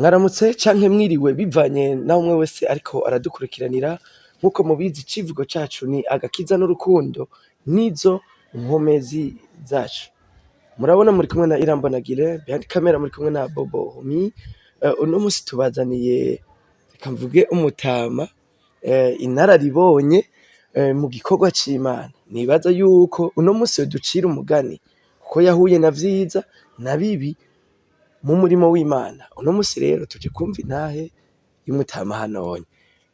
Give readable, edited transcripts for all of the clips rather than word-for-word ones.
Mwaramutse canke mwiriwe, bivanye naho umwe wese ariko aradukurikiranira. Nk'uko mubizi, icivugo cacu ni agakiza n'urukundo, nizo nkomezi zacu. Murabona muri kumwe na Irambonagire, behind camera muri kumwe na Bobo Homi. Uno musi tubazaniye, reka mvuge, umutama inararibonye mu gikorwa c'Imana. Nibaza yuko uno musi yoducira umugani, kuko yahuye na vyiza na bibi mu murimo w'Imana. Uno musi rero tuje kumva intahe y'umutama hanonye.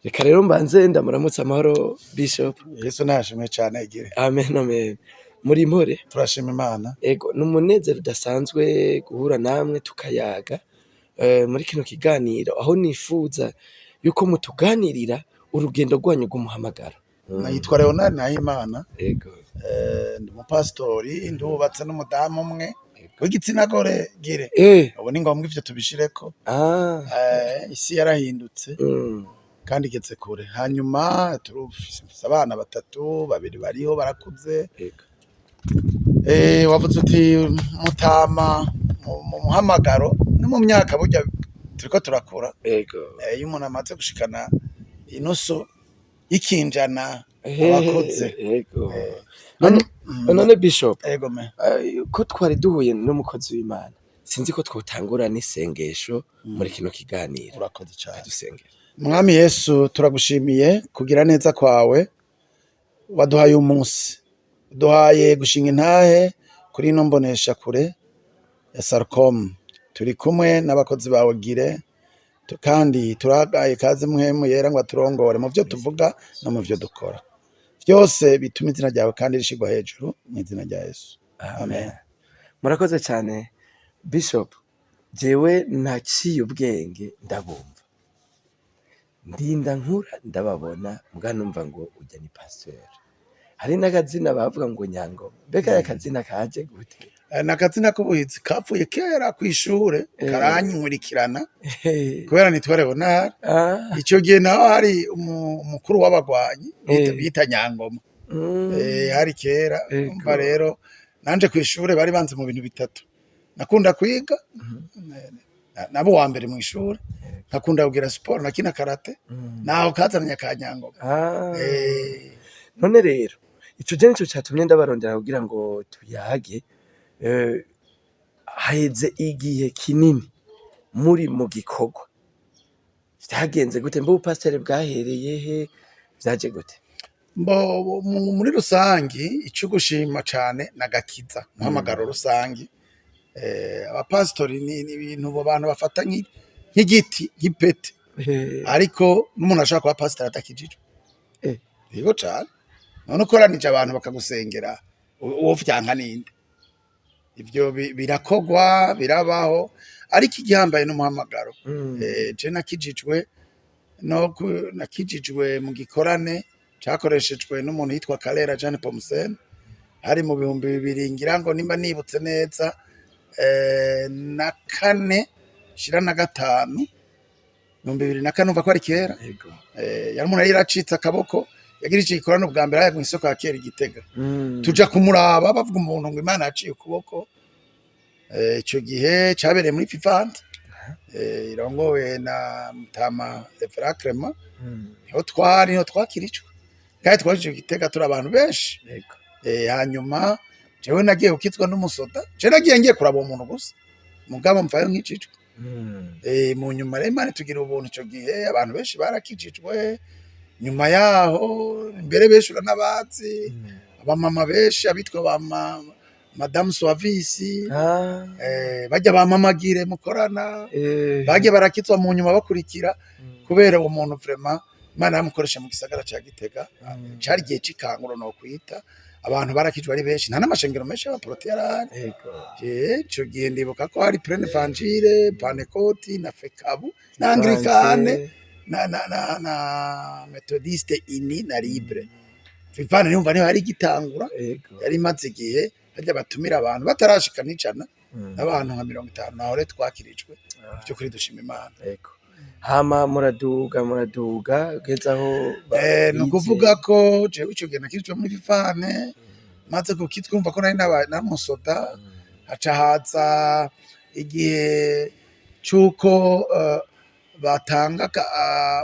Reka rero mbanze ndamuramutse. Amahoro, Bishop. Yesu nashimwe cane, Gire. Amen, amen. Muri impore? Turashima Imana. Ego, ni umunezero udasanzwe guhura namwe tukayaga muri kino kiganiro, aho nifuza yuko mutuganirira urugendo rwanyu rw'umuhamagaro. Nitwa Leonard Nahimana. Ndi umupasitori, ndubatse n'umudamu umwe w'igitsina gore, Gire. Ubu ni ngombwa ivyo tubishireko. Isi yarahindutse kandi igeze kure. Hanyuma turufise abana batatu, babiri bariho barakuze. Wavuze uti mutama mu muhamagaro no mu myaka, burya turiko turakura. Iyo umuntu amaze gushikana inusu y'ikinjana abakuze. None none Bishop, Ego me. Ko twari duhuye n'umukozi w'Imana, sinzi ko twotangura n'isengesho muri kino kiganiro. Urakoze cane. Dusengere. Mwami Yesu, turagushimiye kugira neza kwawe. Waduhaye umunsi, uduhaye gushinga intahe kuri ino mbonesha kure ya Sarcom. Turi kumwe n'abakozi bawe Gire, kandi turagaye kaze Mpwemu Yera ngo aturongore mu vyo tuvuga no mu vyo dukora byose, bituma izina ryawe kandi rishirwa hejuru, mu izina rya Yesu, amen. Murakoze cyane, Bishop. Jewe naciye ubwenge ndabumva, ndinda nkura ndababona, mbwa numva ngo ujya ni pasteur. Hari n'akazina bavuga ngo Nyango. Mbega aya kazina kaje gute? Ni akazina k'ubuhizi kapfuye kera kw'ishure, karankurikirana kubera nitwa Leonard. Ico gihe naho hari umukuru w'abagwanyi bita Nyangoma. Hari kera. Umva rero, nanje kw'ishure bari banze mu bintu bitatu: nakunda kwiga, nabo wa mbere mw'ishure, nkakunda kugira siporo, nakina karate, naho kazananye ka Nyangoma. None rero ico je nico catumye ndabarondera kugira ngo tuyage. Haheze igihe kinini muri mu gikorwa, vyagenze gute? Mbe ubupasiteri bwahereye he? Vyaje gute? Mbo muri rusangi, ico gushima cane nagakiza, umuhamagaro rusangi. Abapasitori ni ibintu abo bantu bafata nk'igiti, nk'ipete, ariko n'umuntu ashobora kuba pasiteri atakijijwe. Yego cane. None ukoranije abantu bakagusengera, uwo vyanka ninde? Ivyo birakogwa, birabaho, ariko igihambaye n'umuhamagaro. Je nakijijwe no nakijijwe mu gikorane cakoreshejwe n'umuntu yitwa Karera Jean Pomsen, hari mu 2000, ngira ngo nimba nibutse neza, na kane shira na gatanu, 2004. Umva ko ari kera. Yari umuntu yari yaracitse akaboko, yagira ico gikorane ubwa mbere haya mw'isoko ya kera i Gitega. Tuja kumuraba, bavuga umuntu ngo Imana yaciye ukuboko. Ico gihe cabereye muri Vivante, irongowe na Mutama Reverend Clement. Niho twari, niho twakirijwe, kandi twaje Gitega turi abantu benshi. Hanyuma jewe nagiye gukizwa n'umusoda. Je nagiye ngiye kuraba uwo muntu gusa, mugabo mvayo nkijijwe. Mu nyuma rero Imana itugira ubuntu, ico gihe abantu benshi barakijijwe nyuma yaho, mbere benshi uranabazi, abamama benshi, abitwa ba Madamu Suavisi, bajya bamamagire mukorana, bagiye barakizwa mu nyuma bakurikira, kubera uwo muntu vraiment Imana yamukoresha mu gisagara ca Gitega. Cari igihe c'ikanguro no kwita, abantu barakijwe ari benshi, nta n'amashengero menshi y'abaporoti yarahari. Ico gihe ndibuka ko hari Plein Évangile, Pentecôte na FECABU na Anglikane na Méthodiste Unie na Libre. Vivante niumva niho yari igitangura, yari imaze igihe, harya batumira abantu batarashika n'ijana, n'abantu nka 50. Naho rero twakirijwe, vy'ukuri dushima Imana. Hama muraduga, muraduga ugeze aho Ni ukuvuga ko jewe ico gihe nakirijwe muri Vivante, maze kukitwa umva ko nari namusoda, haca haza igihe. c'uko batanga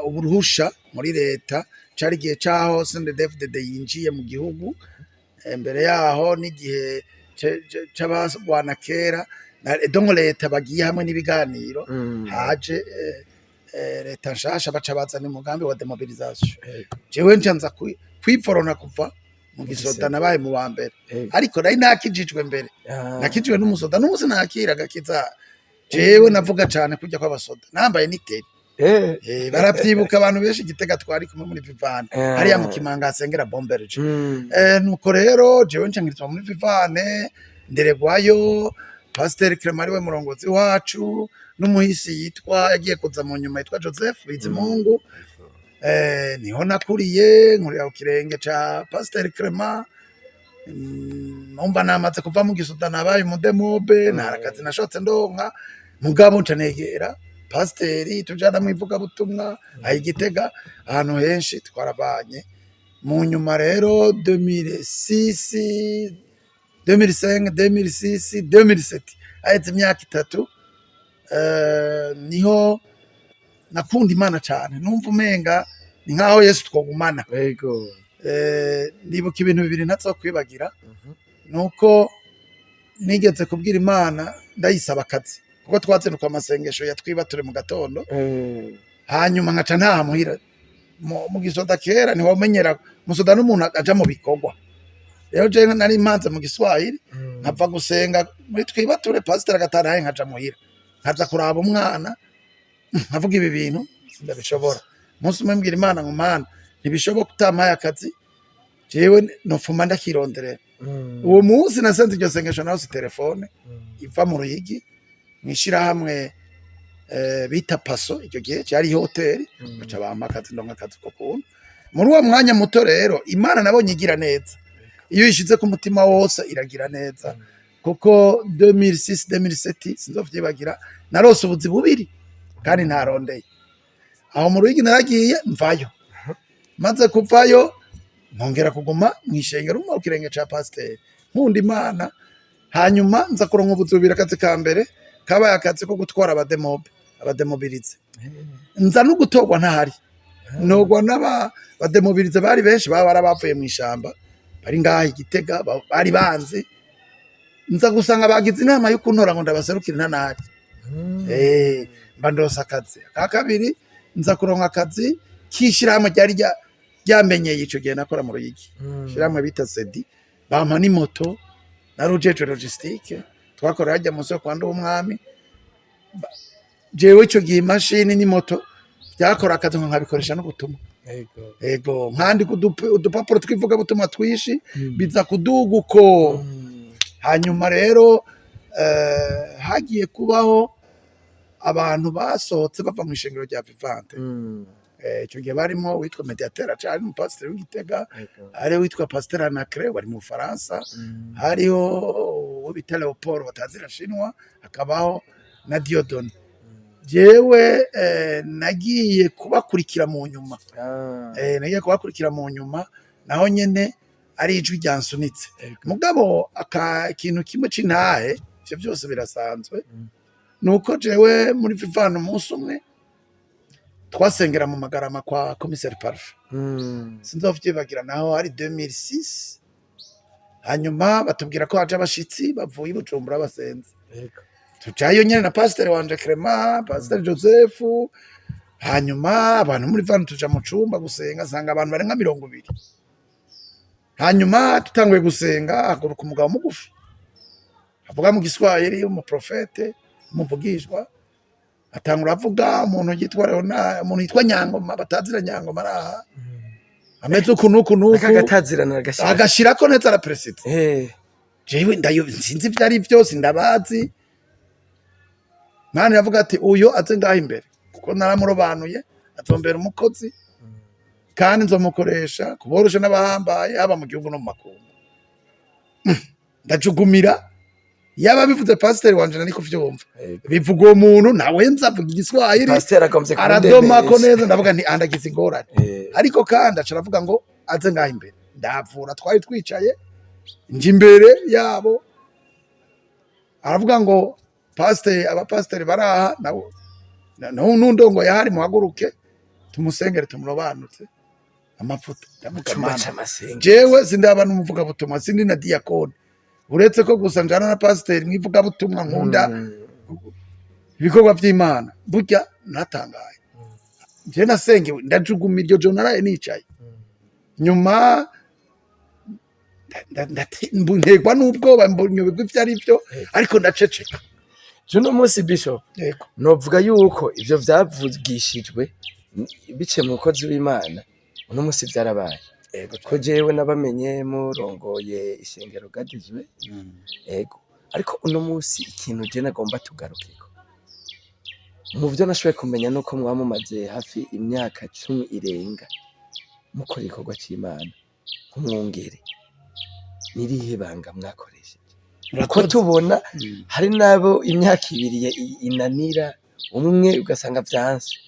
uburuhusha muri leta, cari igihe caho CNDD-FDD yinjiye mu gihugu. Mbere yaho n'igihe c'abagwana kera, donc leta bagiye hamwe n'ibiganiro, haje leta nshasha, baca bazana umugambi wa démobilisation. Jewe nca nza kwiforona kuva mu gisoda. Gisoda. Nabaye mu wa mbere, ariko nari nakijijwe mbere. Nakijijwe n'umusoda, n'umunsi nakira agakiza jewe navuga cane kurya kw'abasoda, nambaye n'iteni. Baravyibuka abantu benshi Igitega, twari kumwe muri Vivane, hariya mu Kimanga hasengera Bomberge. Nuko rero jewe nca nkirizwa muri Vivane, nderegwayo Pasiteri Clement ariwe murongozi wacu, n'umuhisi yitwa, yagiye kuza mu nyuma, yitwa Joseph Bizimungu. Niho nakuriye, nkurira ku kirenge ca Pasiteri Clement. Numva namaze kuva mu gisoda, nabaye umu démob, nta akazi nashotse ndonka, mugabo nca negera pasiteri, tujana mu ivugabutumwa aho Igitega, ahantu henshi twarabanye. Mu nyuma rero 2006, 2005, 2006, 2007, haheze imyaka 3, niho nakunda Imana cane, numva umenga ni nkaho Yesu twogumana. Ndibuka ibintu bibiri ntazokwibagira, nuko nigeze kubwira Imana ndayisaba akazi, kuko twazinduka amasengesho ya twibature mu gatondo, hanyuma nkaca ntaha muhira. Mu gisoda kera ntiwamenyera musoda n'umuntu aja mu bikorwa. Rero je nari mpanze mu Giswahili, nkava gusenga muri twibature, pasiteri agatanaye, nkaja muhira, nkaza kuraba umwana, nkavuga ibi bintu sindabishobora. Umunsi umwe mbwira Imana ngo: "Mana, ntibishoboka, utampaye akazi jewe nofuma ndakironderera." Uwo munsi nasenze iryo sengesho, naho si telefone iva mu Ruyigi, mw'ishirahamwe bita Paso, icyo gihe cyari hoteli, baca bampa akazi, ndonka akazi ko kuntu muri uwo mwanya muto. Rero Imana nabonye igira neza, iyo uyishize ku mutima wose iragira neza, kuko 2006, 2007 sinzovyibagira, narose ubuzi bubiri kandi ntarondeye aho mu Ruyigi. Naragiye mvayo, maze kuvayo nkongera kuguma mw'ishengero mu kirenge ca pasiteri, nkunda Imana. Hanyuma nza kuronka ubuzi bubiri. Akazi ka mbere kabaye akazi ko gutwara aba démob, aba démobilisés. Nza no gutorwa ntahari, ntorwa n'aba ba démobilisés bari benshi, baba barabavuye mw'ishamba, bari ngaha Igitega, bari banzi. Nza gusanga bagize inama yo kuntora ngo ndabaserukire ntanahari. Mba ndose akazi ka kabiri. Nza kuronka akazi k'ishirahamwe ryari ryamenyeye ico gihe nakora mu Ruyigi, ishirahamwe bita Sedi, bampa n'imoto, nari ujejwe logistique. Twakora hajya munsi yo kwa Nduwumwami. Jewe ico gihe imashini n'imoto byakora akazi ngo nkabikoresha n'ubutumwa. Ego, nkandika udupapuro tw'ivugabutumwa twishi, biza kuduga uko. Hanyuma rero hagiye kubaho abantu basohotse bava mu ishengero rya Vivante. Ico gihe barimo witwa Mediateur, acari umupasiteri w'Igitega, hariho witwa Pasiteri Anacre wari mu Bufaransa, hariho uwo bita Leopold batazira Shinwa, hakabaho na Diodone. Jewe nagiye kubakurikira mu nyuma. Nagiye kubakurikira mu nyuma, naho nyene ari ijwi ryansunitse. Mugabo aka ikintu kimwe c'intahe, ivyo byose birasanzwe, nuko jewe muri Vivane umunsi umwe twasengera mu Magarama kwa Komiseri Parfait, sinzovyibagira, naho hari 2006. Hanyuma batubwira ko haje abashitsi bavuye i Bujumbura basenze. Tujayo nyene na pasiteri wanje Clement, pasiteri Joseph, hanyuma abantu muri vano, tuja mu cumba gusenga, nsanga abantu barenga 20. Hanyuma tutanguye gusenga, haguruka umugabo mugufi avuga mu Giswahili, umuprofete, umuvugishwa, atangura avuga umuntu yitwa Leona, umuntu yitwa Nyangoma, batazira Nyangoma araha, ameze uku nuku nuku. Akagatazirana agashira. Agashirako neza la président. Jewe ndayo sinzi ivyo ari vyose, ndabazi. Mana yavuga ati: "Uyo aze ngaho imbere, kuko naramurobanuye, azombera umukozi, kandi nzomukoresha kuborosha n'abahambaye, haba mu gihugu no mu makungu." Ndajugumira. Yaba bivuze pasiteri wanje nari kuvyumva, bivuga uwo muntu nawe nza avuga Igiswahili. Pasiteri akomvye. Aradomako neza, ndavuga nti andagize ingorane. Ariko kandi aca aravuga ngo aze ngaho imbere. Ndavura, twari twicaye, nje imbere yabo, aravuga ngo Pasiteri, abapasiteri baraha nawe n'undongo yahari, muhaguruke tumusengere, tumurobanutse amavuta. Mu Ndavuga cumba Mana, c'amasengesho. Jewe sindaba n'umuvugabutumwa, sindi na diyakoni, uretse ko gusa njana na pasiteri mw'ivugabutumwa, nkunda ibikorwa vy'Imana. Burya natangaye, je nasengewe ndajuguma iryo joro naraye nicaye. Nyuma nterwa n'ubwoba, nyoberwa ivyo ari vyo, ariko ndaceceka. Uno munsi, Bishop, Yego. novuga yuko ivyo vyavugishijwe biciye mu mukozi w'Imana, uno munsi vyarabaye, ko jewe nabamenye murongoye ishengero Gadizwe. Ego, ariko uno munsi ikintu je nagomba tugarukeko mu vyo nashoboye kumenya, nuko mwaba mumaze hafi imyaka 10 irenga mukora igikorwa c'Imana nk'umwungere. Nirihe banga mwakoresheje, ko Murakoze. tubona hari n'abo imyaka 2 inanira, umwe ugasanga vyanse?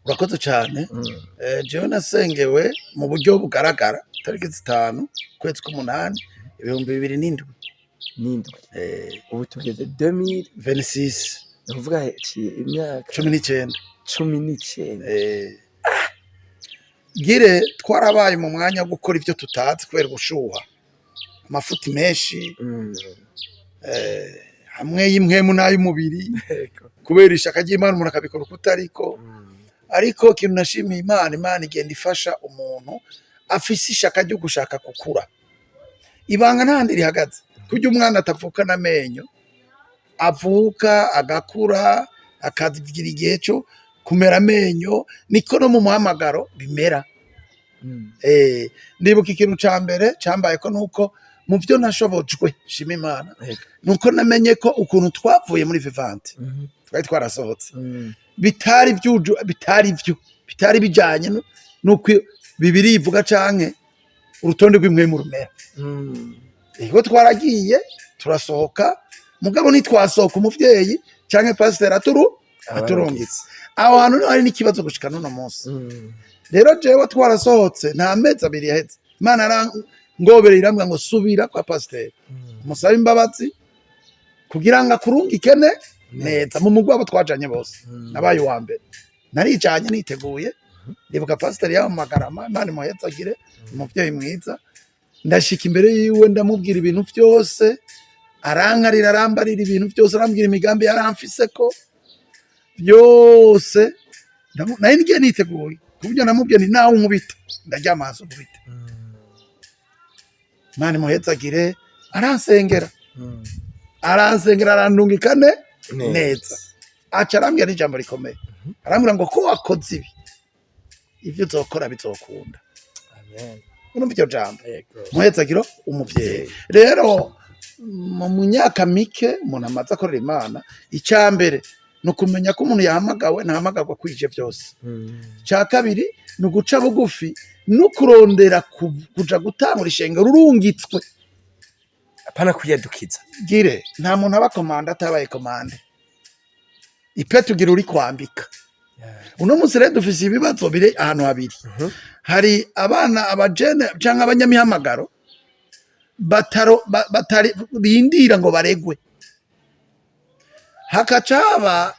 Urakoze cane. Jewe nasengewe mu buryo bugaragara tariki 5 ukwezi k'umunani 2007. N'indwi. Ubu tugeze 2000 26. Ni ukuvuga haciye imyaka 19. 19. Gire twarabaye mu mwanya wo gukora ivyo tutazi kubera ubushuha, amafuti menshi, hamwe y'impwemu n'ay'umubiri, kubera ishaka ry'Imana umuntu akabikora uko utariko. Ariko ikintu nashimiye Imana, Imana igenda ifasha umuntu afise ishaka ryo gushaka gukura. Ibanga ntahandi rihagaze, kurya umwana atavukana amenyo, avuka agakura, akagira igihe cyo kumera amenyo, niko no mu muhamagaro bimera. Ndibuka ikintu ca mbere cambayeko, nuko mu vyo nashobojwe, shima Imana, nuko namenye ko ukuntu twavuye muri Vivante, twari twarasohotse, bitari vyuju, bitari vyo, bitari bijanye nuko Bibiri ivuga canke urutonde rw'impwemu rumera. Ego, twaragiye turasohoka, mugabo ntitwasohoka umuvyeyi canke pasiteri aturungitse. Aho hantu niho hari n'ikibazo gushika n'uno munsi. Rero jewe twarasohotse, nta mezi 2 yaheze, Imana yarangobereye irambwira ngo subira kwa pasiteri, umusabe imbabazi kugira ngo akurungike neza mu mugwi abo twajanye bose. Nabaye uwa mbere, narijanye niteguye. Ndibuka pasiteri yampamagarama, Imana imuhezagire, umuvyeyi mwiza. Ndashika imbere yiwe, ndamubwira ibintu vyose, arankarira, arambarira ibintu byose, arambwira imigambi yaramfiseko byose. Nari ngiye niteguye, ku buryo namubwiye nti nawe unkubita ndaryama hasi unkubita. Imana imuhezagire, aransengera, aransengera, arandungikane neza. Aca arambwira n'ijambo rikomeye, arambwira ngo ko wakoze ibi, ibyo uzokora bizokunda. Amen. Urumva iryo jambo? Yego. Muhezagiro umuvyeyi. Rero mu myaka mike umuntu amaze akorera Imana, icya mbere ni ukumenya ko umuntu yahamagawe, ntahamagarwa kwije byose. Icya kabiri ni uguca bugufi no kurondera kuja gutangura ishengero urungitswe. Apana kwiyadukiza. Gire nta muntu aba commandé atabaye commandé. Ipeti ugira uri kwambika. Uno munsi rero dufise ibibazo biri ahantu habiri. Hari abana, abajene canke abanyamihamagaro bataro batari bindira ngo baregwe, hakaca haba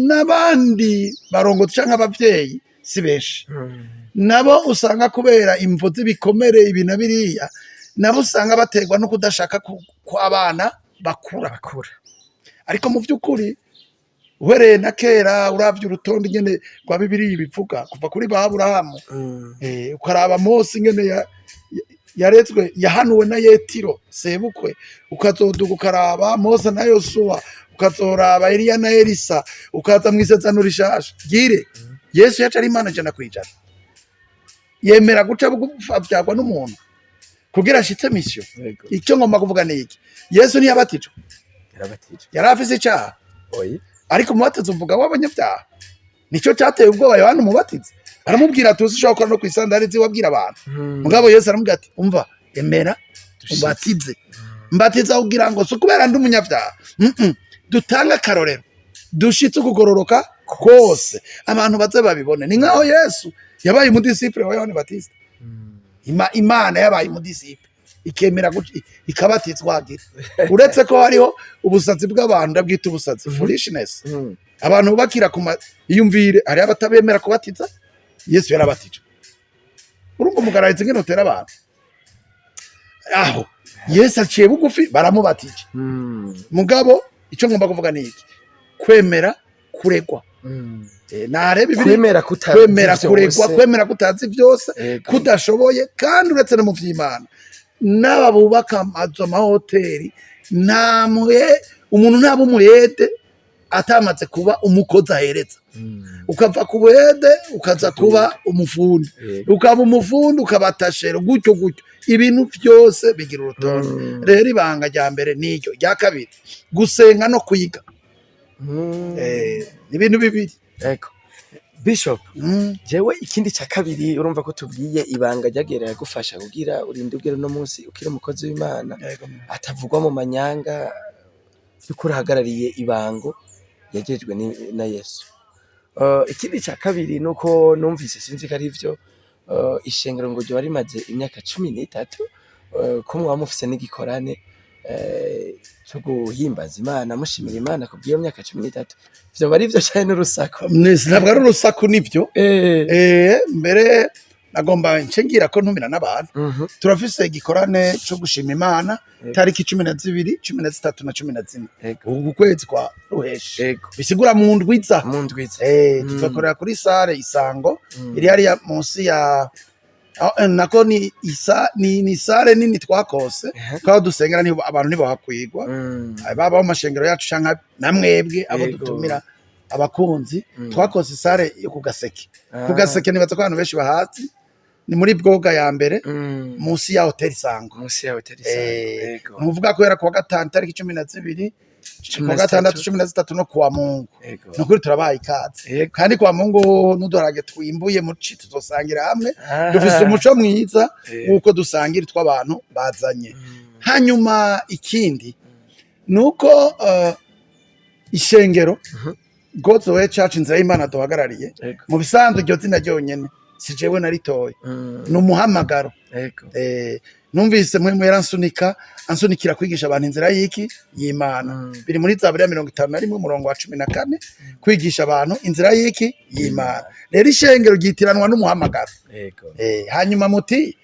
n'abandi barongozi canke abavyeyi, si benshi, nabo usanga kubera imvo z'ibikomere ibi na biriya, nabo usanga baterwa no kudashaka ko abana bakura. Bakura. Ariko mu by'ukuri, uhereye na kera, uravye urutonde nyene rwa Bibiliya bivuga kuva kuri ba Aburahamu, ukaraba Mose ingene yarezwe, yahanuwe na Yetiro sebukwe, ukazoduga ukaraba Mose na Yosuwa, ukazoraba Eliya na Elisa, ukaza mu Isezerano Rishasha, gire Yesu yaca ari Imana 100%, yemera guca bugufi avyagwa n'umuntu kugira ashitse mission. Icyo ngomba kuvuga ni iki: Yesu ntiyabatijwe? Yarabatijwe. Yari afise icaha? Oyi. Ariko umubatizo uvuga w'abanyabyaha, nicyo cyateye ubwoba Yohana Umubatizi, aramubwira ati ushobora gukora no kwisandari ziwe abwira abantu. Mugabo Yesu aramubwira ati umva, emera umbatize, mbatiza kugira ngo si ukubera ndi umunyabyaha, dutange akarorero, dushitse ukugororoka kose, abantu baze babibone. Ni nkaho Yesu yabaye umudisipure wa Yohana Batista. Imana yabaye umudisipure. Ikemera ikabatizwa agira, uretse ko hariho ubusazi bw'abantu, ndabwita ubusazi, foolishness. Abantu bubakira ku iyumvire, hariho abatabemera kubatiza. Yesu yarabatije. Urumva umugararizi ingene utera abantu aho Yesu aciye bugufi, baramubatije. Mugabo icyo ngomba kuvuga ni iki: kwemera kuregwa. Nareba ibiri Kwemera kutazi kwemera vyose. kuregwa, kwemera kutazi byose, kudashoboye. Kandi uretse no mu vy'Imana, n'aba bubaka amazu, amahoteli, nta muye umuntu ntaba umuyede atamaze kuba umukozi ahereza. Ukava ku buhede ukaza kuba umufundi, ukaba umufundi ukaba tashero, gutyo gutyo. Ibintu byose bigira urutonde. Rero ibanga rya mbere n'iryo. Rya kabiri, gusenga no kwiga. Ni ibintu bibiri. Ego. Bishop, jewe ikindi cya kabiri, urumva ko tubwiye ibanga ryagereye gufasha kugira urinde ugere no munsi ukiri umukozi w'Imana atavugwa mu manyanga, by'ukuri ahagarariye ibango yagejwe na Yesu. Ikindi cya kabiri nuko numvise, sinzi ko ari byo, ishengero ngo ryoba rimaze imyaka 13, ko mwaba mufise n'igikorane cyo guhimbaza Imana, mushimira Imana kubw'iyo myaka 13. Vyoba ari vyo canke n'urusaku? Ntabwo ari urusaku, nibyo. Mbere nagomba nce ngira ko ntumira n'abantu. Turafise igikorane co gushima Imana tariki 12, 13 na 14 uku kwezi kwa Ruheshi, bisigura mu ndwiza. Mu ndwiza. Tuzakorera kuri salle Isango iri hariya munsi ya nako ni isa ni salle nini twakose twaba dusengera, niho abantu ntibahakwigwa, baba mu mashengero yacu canke namwebwe abo dutumira abakunzi. Twakose salle yo ku Gaseke. Ku Gaseke, nibaza ko abantu benshi bahazi, ni muri bwoga ya mbere, munsi ya Hotel Isango. Munsi ya Hotel Isango. Nuvuga kubera kuwa gatanu tariki 12, Cumi kuwa na gatandatu zitatu. 13 no kuwa Mungu. Nukuri turabaye ikaze. Kandi kuwa Mungu n'uduharage twimbuye muci tuzosangira hamwe. Dufise umuco mwiza w'uko dusangira tw'abantu bazanye. Hanyuma ikindi nuko ishengero God's Way Church, inzira y'Imana duhagarariye, mu bisanzwe iryo zina ryonyene si jewe naritoye, ni umuhamagaro. Numvise mwe yaransunika, ansunikira kwigisha abantu inzira y'iki y'Imana. Biri muri Zaburi ya 51 umurongo wa 14, kwigisha abantu inzira y'iki y'Imana. Rero ishengero ryitiranwa n'umuhamagaro. Hanyuma muti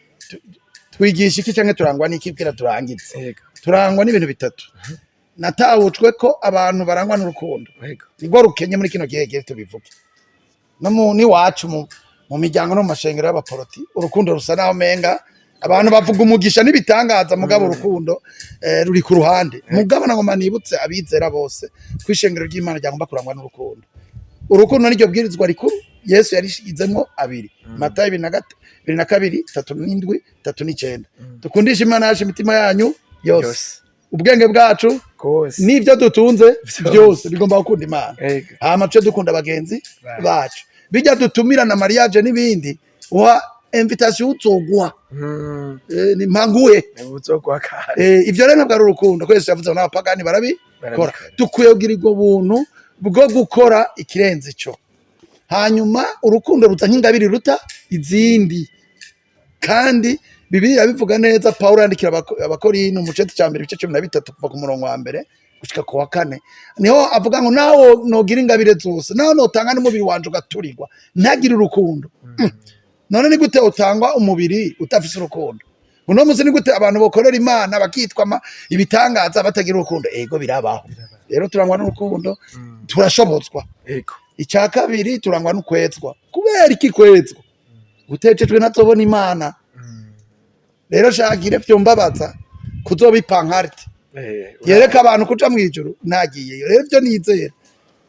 twigisha iki canke turangwa n'iki? Bwira turangize. Turangwa n'ibintu bitatu. Natawujwe ko abantu barangwa n'urukundo, nirwo rukenye muri kino gihe. Gihe tubivuge no mu niwacu mu miryango no mu mashengero y'abaporoti, urukundo rusa naho menga abantu bavuga umugisha n'ibitangaza, mugabo urukundo ruri ku ruhande. Mugabo nagomba nibutse abizera bose ko ishengero ry'Imana ryagomba kurangwa n'urukundo. Urukundo niryo bwirizwa rikuru Yesu yarishizemo abiri. Matayo 22, 37, 39: dukundisha Imana yacu imitima yanyu yose, Yose. ubwenge bwacu Kose. n'ibyo dutunze Vyose. byose bigomba gukunda Imana. Hama tuce dukunda bagenzi bacu. Bijya dutumira na mariage n'ibindi, uha invitation uzoguha. Ni mpanguhe. Uzogwa kare. Ivyo rero ntabwo ari urukundo, ko Yesu yavuze ngo n'abapagani barabikora. Barabikora. Dukwiye kugira ubwo buntu bwo gukora ikirenze ico. Hanyuma urukundo ruza nk'ingabire iruta izindi, kandi Bibiliya bivuga neza. Pawulo yandikira Abakorinto mu gice cya mbere, ibice 13, kuva ku murongo wa mbere gushika ku wa kane, niho avuga ngo nawe nogira ingabire zose, nawe notanga n'umubiri wanje ugaturirwa, ntagire urukundo. None ni gute utangwa umubiri udafise urukundo? Uno munsi ni gute abantu bokorera Imana bakitwa ibitangaza batagira urukundo? Ego, birabaho. Rero turangwa n'urukundo, turashobozwa. Icya kabiri, turangwa n'ukwezwa. Kubera iki kwezwa? Utejejwe ntazobona Imana. Rero shagire vyombabaza kuzoba i pancarte yereka abantu kuja mw'ijuru nagiyeyo. Rero ivyo nizera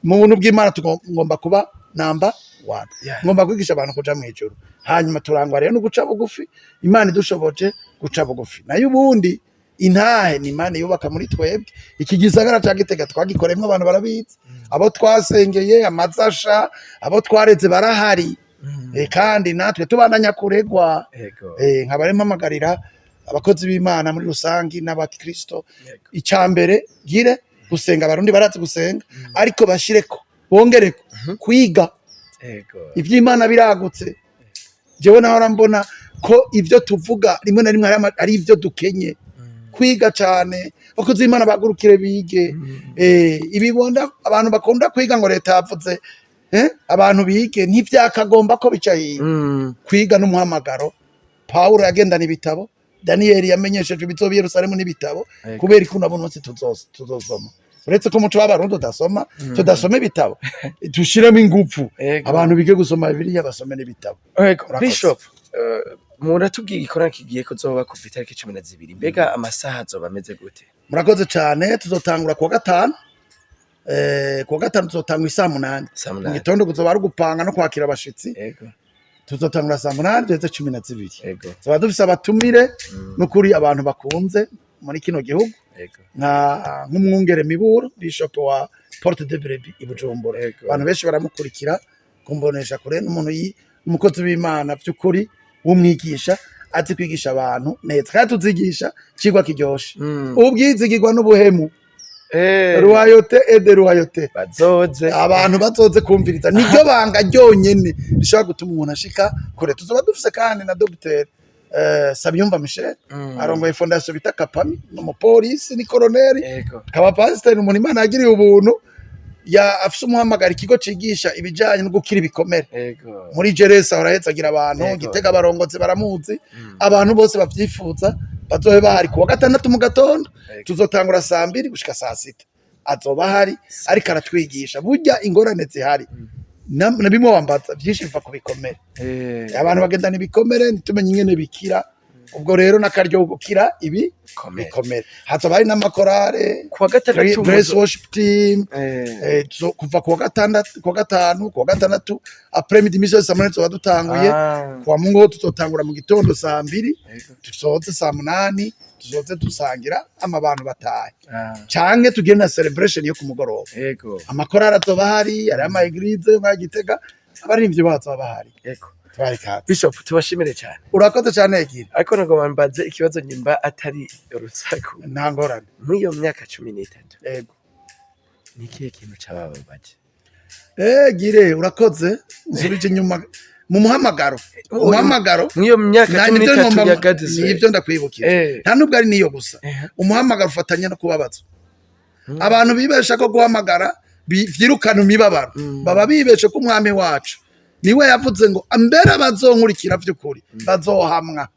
mu buntu bw'Imana, tugomba kuba number one. Ngomba kwigisha abantu kuja mw'ijuru. Hanyuma turangwa rero no guca bugufi, Imana idushoboje guca bugufi. Nayo ubundi intahe ni Imana yubaka muri twebwe. Iki gisagara ca Gitega twagikoreyemwo, abantu barabizi, abo twasengeye amazasha, abo twareze barahari. Kandi natwe tubandanya kuregwa. Nkaba rero mpamagarira abakozi b'Imana muri rusangi n'abakristo, icya mbere gire gusenga. Abarundi barazi gusenga, ariko bashireko bongereko kwiga. Ivy'Imana biragutse. Jewe nahora mbona Ko ivyo tuvuga rimwe na rimwe ari ivyo dukenye kwiga cane. Abakozi b'Imana bagurukire bige. Ibibonda abantu bakunda kwiga ngo leta yavuze, abantu bige, ntivyakagomba ko bica hirya. Kwiga n'umuhamagaro. Pawulo yagendana ibitabo, Daniyeli yamenyesheje ibizoba i Yerusalemu n'ibitabo. Kubera ko nabo munsi tuzosoma, uretse ko umuco w'Abarundi udasoma, tudasoma ibitabo, dushiremo ingufu. Abantu bige gusoma Bibiliya, basome n'ibitabo. Urakoze. Bishop, muratubwiye igikorwa kigiye kuzoba kuva itariki 12. Mbega amasaha azoba ameze gute? Murakoze cane. Tuzotangura kuwa gatanu. Kuwa gatanu tuzotangura isaa 8. Saa Mu 8. gitondo kuzoba ari ugupanga no kwakira abashitsi. Tuzotangura saa 8, duheze 12. Tuzoba dufise abatumire, n'ukuri abantu bakunze muri kino gihugu, nk'umwungere Miburo, bishop wa Porte de Brebis i Bujumbura. Abantu benshi baramukurikira kumbonesha kure, n'umuntu umukozi w'Imana by'ukuri, w'umwigisha azi kwigisha abantu neza, kandi tuzigisha icigwa kiryoshe, ubwizigirwa n'ubuhemu, loyauté et déloyauté. Bazoze. Abantu bazoze kumviriza, niryo banga ryonyene rishobora gutuma umuntu ashika kure. Tuzoba dufise kandi na Dr Sabiyumva Michel, arongoye fondation bita Kapami, ni umupolisi, ni koroneri, akaba pasiteri, umuntu Imana yagiriye ubuntu, ya afise umuhamagara, ikigo cigisha ibijanye no gukira ibikomere. Muri geresa ahora agira abantu. Gitega abarongozi baramuzi. Abantu bose bavyifuza bazobe bahari kuwa gatandatu mu gatondo. Tuzotangura saa 2 gushika saa 6, azoba ahari ariko aratwigisha. Burya ingorane zihari, na bimwe wambaza vyinshi biva ku bikomere. Abantu bagendana ibikomere, ntitumenye ingene bikira. Ubwo rero n'akaryo ko gukira ibi Bikomere. bikomere. Hazoba hari n'amakorale, Kuwa gatandatu Grace Worship Team. Kuva kuwa gatandatu, kuwa gatanu, kuwa gatandatu après midi, imisi yose saa 8 tuzoba dutanguye. Kuwa Mungu tuzotangura mu gitondo saa 2, tusoze saa 8, tuzoze dusangira ama abantu batahe, canke tugire na celebration yo ku mugoroba. Amakorali azoba ahari, hariho ama église nka Gitega, abaririmbyi bazoba bahari. Tubahe ikaze. Bishop, tubashimire cyane. Urakoze cyane, Egire. Ariko nagomba mbaze ikibazo, nyimba atari urusaku. Nta ngorane. Muri iyo myaka 13, ni ikihe kintu cabababaje? Gire, urakoze. Nsubije inyuma mu muhamagaro, umuhamagaro Muri iyo myaka Na- cumi nivyo n'itatu ngomba- ya God's Way. Nivyo ndakwibukira. Nta nubwo ari niyo gusa. Umuhamagaro ufatanya no kubabazwa. Abantu bibesha ko guhamagara vyirukana imibabaro, baba bibeshe ko umwami wacu niwe yavuze ngo mbere abazonkurikira vy'ukuri bazohamwa.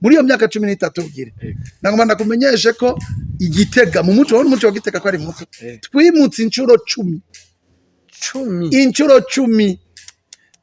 Muri iyo myaka 13, bwire, nagomba ndakumenyeshe ko Igitega mu muco, umuco wa Gitega ko ari muto, twimutse inshuro 10. 10? Inshuro 10.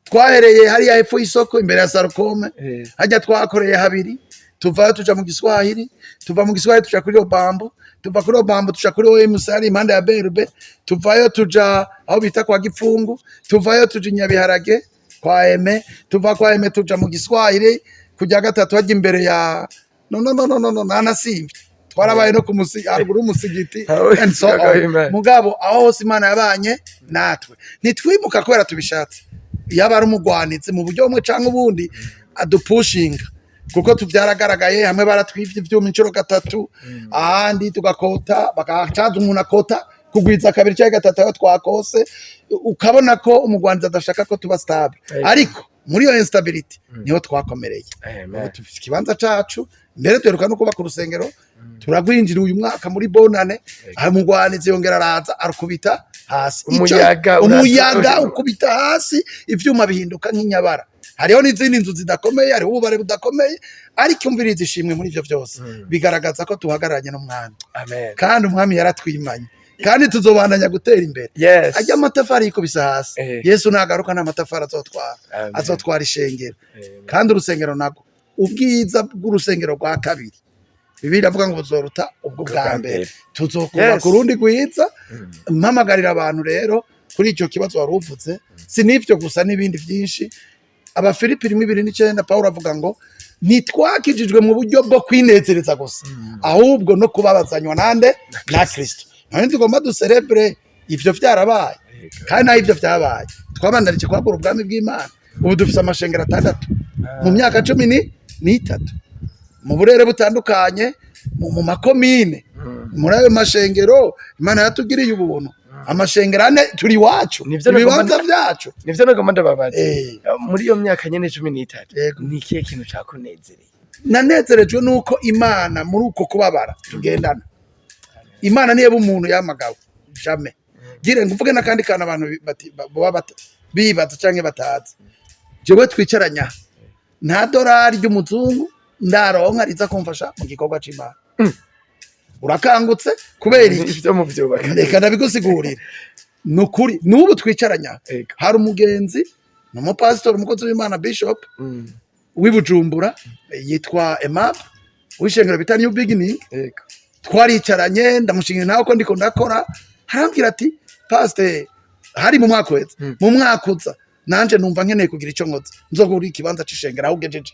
Twahereye hariya hepfo y'isoko imbere ya Sarukome, hajya twakoreye habiri, tuvayo tuja mu Giswahili, tuva mu Giswahili tuja kuri Obambo, tuva kuri Obambo tuja kuri OMC hari impande ya BRB, tuvayo tuja aho bita kwa Gipfungu, tuvayo tuja i Nyabiharage kwa Eme, tuva kwa Eme tuja mu Giswahili kujya gatatu hajya imbere ya no no no no no no nanasimvye, twarabaye no ku musi haruguru y'umusigiti and so on. Amen. Mugabo aho hose Imana yabanye natwe. Ntitwimuka kubera tubishatse, yaba ari umugwanizi mu buryo bumwe canke ubundi adupushinga, kuko tuvyaragaragaye hamwe baratwivye ivyuma inshuro gatatu, ahandi tugakota bakacaza umuntu akota kugwiza kabiri cyangwa gatatu aho twakose, ukabona ko umugwanizi adashaka ko tuba stable. Ariko muri iyo instability niho twakomereye. Amen. Ubu dufite ikibanza cacu, mbere duheruka no kubaka urusengero, turagwinjira uyu mwaka muri bonane. Aho umugwanizi yongera araza arukubita hasi. Umuyaga uraza. Umuyaga ukubita hasi, ivyuma bihinduka nk'inyabara. Hariho n'izindi nzu zidakomeye, hariho ububare budakomeye, ariko umviriza, ishimwe muri ivyo vyose bigaragaza ko tuhagararanye n'umwami. Amen. Kandi umwami yaratwimanye, kandi tuzobandanya gutera imbere. Ajya amatafari yikubise hasi, Yesu nagaruka nta matafari azotwara. Amen. Azotwara ishengero. Amen. Kandi urusengero nago, ubwiza bw'urusengero rwa kabiri, Bibiliya iravuga ngo buzoruta ubwo bwa mbere. Tuzokubaka urundi rwiza. Mpamagarira abantu rero kuri icyo kibazo wari uvuze, si n'ivyo gusa, n'ibindi byinshi. Abafilipi 1:2-9, Pawulo avuga ngo ntitwakijijwe mu buryo bwo kwinezereza gusa, ahubwo no kubabazanywa nande? Na Kristo. None tugomba duserebure ivyo vyarabaye, kandi naho ivyo vyabaye twabandanije kwagura ubwami bw'Imana. Ubu dufise amashengero atandatu mu myaka 13, mu burere butandukanye, mu makomine. Muri ayo mashengero Imana yatugiriye ubuntu. Amashengero ane turi iwacu, Nivyo nagomba. ibibanza vyacu. Nivyo nagomba ndababaza. Muri iyo myaka nyene 13, ni ikihe kintu cakunezereye? Nanezerejwe nuko Imana muri uko kubabara tugendana. Imana niyo umuntu yamagawe jamais. Gire nguvuge n'akandi kantu abantu baba bibaza canke batazi. Jewe twicaranya aha, nta dorari ry'umuzungu ndaronka riza kumfasha mu gikorwa c'Imana. Urakangutse kubera iki? Ivyo muvyubaka. Reka ndabigusigurira. Ni ukuri, n'ubu twicaranya aha, hari umugenzi, ni umupasitori, umukozi w'Imana, bishop w'i Bujumbura yitwa Emab, w'ishengero bita New Beginning. Twaricaranye, ndamushingira nawe ko ndiko ndakora, arambwira ati: "Pasteur, hari mu mwaka uheze, mu mwaka uza nanje numva nkeneye kugira ico nkoze, nzogura ikibanza c'ishengero aho ugejeje."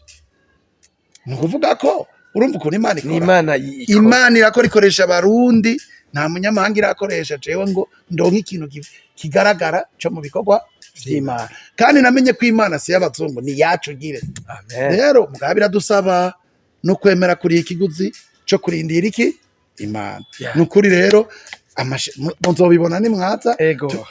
Ni ukuvuga ko urumva ukuntu Imana Ni ikora. Imana ikora. Imana irakora, ikoresha Abarundi. Nta munyamahanga irakoresha jewe ngo ndonke ikintu kigaragara co mu bikorwa vy'Imana. Kandi namenye ko Imana si y'abazungu, ni yacu gire. Amen. Rero mugabo biradusaba no kwemera kuri ikiguzi co kurindira iki Imana. Ni ukuri rero, muzobibona nimwaza.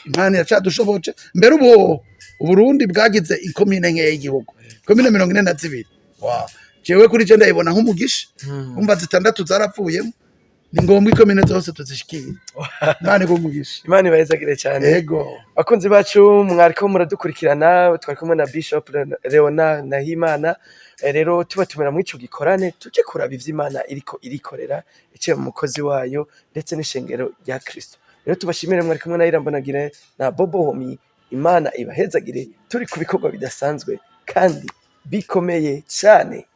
Imana iracadushoboje. Mbere ubu Uburundi bwagize ikomine nkeya y'igihugu, komine 42. Wow. Jewe kuri je ndayibona nk'umugisha. Umva, zitandatu zarapfuyemo. Ni ngombwa ikomine zose tuzishikire. Imana iguhe umugisha. Imana ibahezagire cyane. Ego. Bakunzi bacu, mwariko muradukurikirana, twari kumwe na Bishop Leonard Nahimana. Rero tubatumira muri ico gikorane, tuje kuraba ivyo Imana iriko irikorera iciye mu mukozi wayo ndetse n'ishengero rya Kristo. Rero tubashimire, mwari kumwe na Irambonagire na Bobo Homi. Imana ibahezagire. Turi ku bikorwa bidasanzwe kandi bikomeye cyane.